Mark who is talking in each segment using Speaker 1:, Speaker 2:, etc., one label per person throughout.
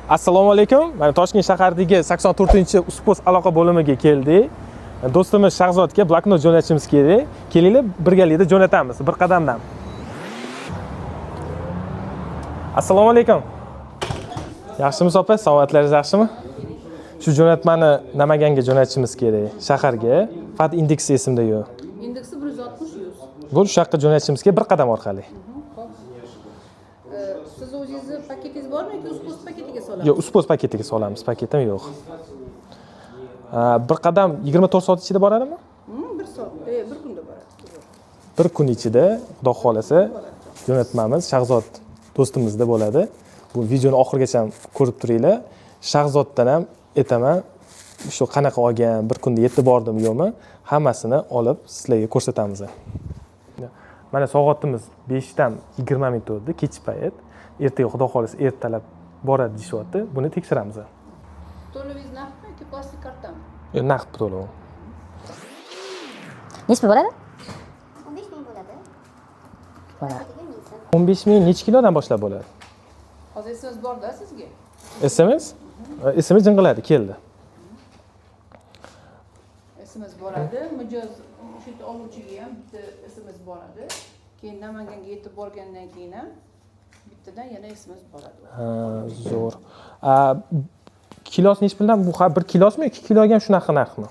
Speaker 1: Assalomu alaykum. Mana Toshkent shahridagi 84-Uzpost aloqa bo'limiga keldik. Do'stimiz Shahzodga bloknot jo'natishimiz kerak. Kelinglar, birgalikda jo'natamiz bir qadamdan. Assalomu alaykum. Yaxshimisiz opa? Salomatlaringiz yaxshimi? Shu jo'natmani Namanganga jo'natishimiz kerak, shaharga. Faqat indeksi esimda yo'q.
Speaker 2: Indeksi 160 100.
Speaker 1: Bo'ldi, shu yoqqa jo'natishimiz kerak bir qadam orqali.
Speaker 2: Siz o'zingizni paketingiz bormi yoki Uzpost paketiga solamiz?
Speaker 1: Yo'q, Uzpost paketiga solamiz, paketim yo'q. Bir qadam 24 soat ichida boradimi?
Speaker 2: Bir soat, bir kunda boradi.
Speaker 1: Bir kun ichida, Xudo xohlasa, jo'natmamiz Shahzod do'stimizda bo'ladi. Bu videoni oxirigacha ko'rib turinglar. Shahzoddan ham aytaman, shu qanaqa olgan, bir kunda yetib bordimi yo'qmi, hammasini olib sizlarga ko'rsatamiz. Mana soatimiz 5 dan 20 minut o'tdi, kech payt. Ertaga Xudo xohlasa ertalab boradi deyishyapti. Buni tekshiramiz.
Speaker 2: To'lovingiz naqdmi yoki plastik kartami?
Speaker 1: Yo'q, naqd to'lov.
Speaker 3: Nechi pul bo'ladi?
Speaker 4: 15 ming bo'ladi.
Speaker 3: Mana.
Speaker 4: Paketiga 1000 so'm.
Speaker 1: 15 ming necha kilodan boshlab bo'ladi?
Speaker 2: Hozir SMS borda sizga.
Speaker 1: SMS? SMS jing'illadi, keldi.
Speaker 2: SMS boradi. Mijoz o'sha yerda oluvchiga ham bitta SMS boradi. Keyin Namanganga yetib borgandan keyin ham bittadan yana SMS boradi.
Speaker 1: Ha, zo'r. Kilosi nechi puldan? Bu har bir kilosimi yoki kiloga ham shunaqa narxmi?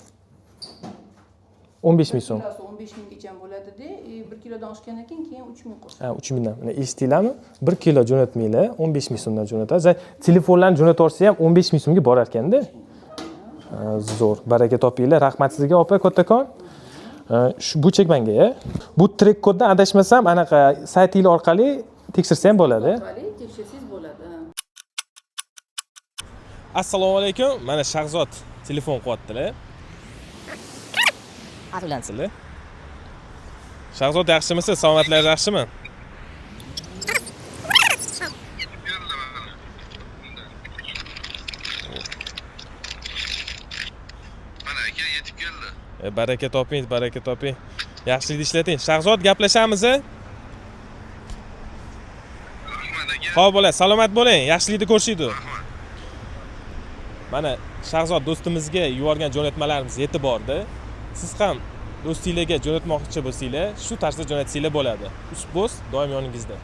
Speaker 1: 15 ming so'm.
Speaker 2: Kilosi 15 minggacha bo'ladida, 1 kilodan oshgandan keyin 3 ming qo'shadi.
Speaker 1: Ha, 3 mingdan. Mana eshitdinglarmi? 1 kilo jo'natmanglar, 15 ming so'mdan jo'natadi. Telefonlarni jo'natib yuborsa ham 15 ming so'mga borar ekanda. Ha, zo'r. Baraka topinglar. Rahmat sizga opa, kattakon. Shu bu chekmanga, bu trek koddan adashmasam anaqa saytingiz orqali tekshirsa ham bo'ladi.
Speaker 2: Orqali tekshirsangiz bo'ladi. Ha.
Speaker 1: Assalomu alaykum. Mana Shahzod telefon qilyaptilar.
Speaker 3: Ulansin.
Speaker 1: Shahzod yaxshimisiz? Salomatlar yaxshimi?
Speaker 5: Mana aka yetib keldi.
Speaker 1: Baraka toping, baraka toping. Yaxshilikda ishlating. Shahzod gaplashamiz.
Speaker 5: Rahmat aka.
Speaker 1: Xo'p bo'ladi, salomat bo'ling. Yaxshilikda ko'rishaylik. Mana Shahzod do'stimizga yuborgan jo'natmalarimiz yetib bordi. Siz ham do'stinglarga jo'natmoqchi bo'lsanglar, shu tarzda jo'natsanglar bo'ladi. Uzpost doim yoningizda.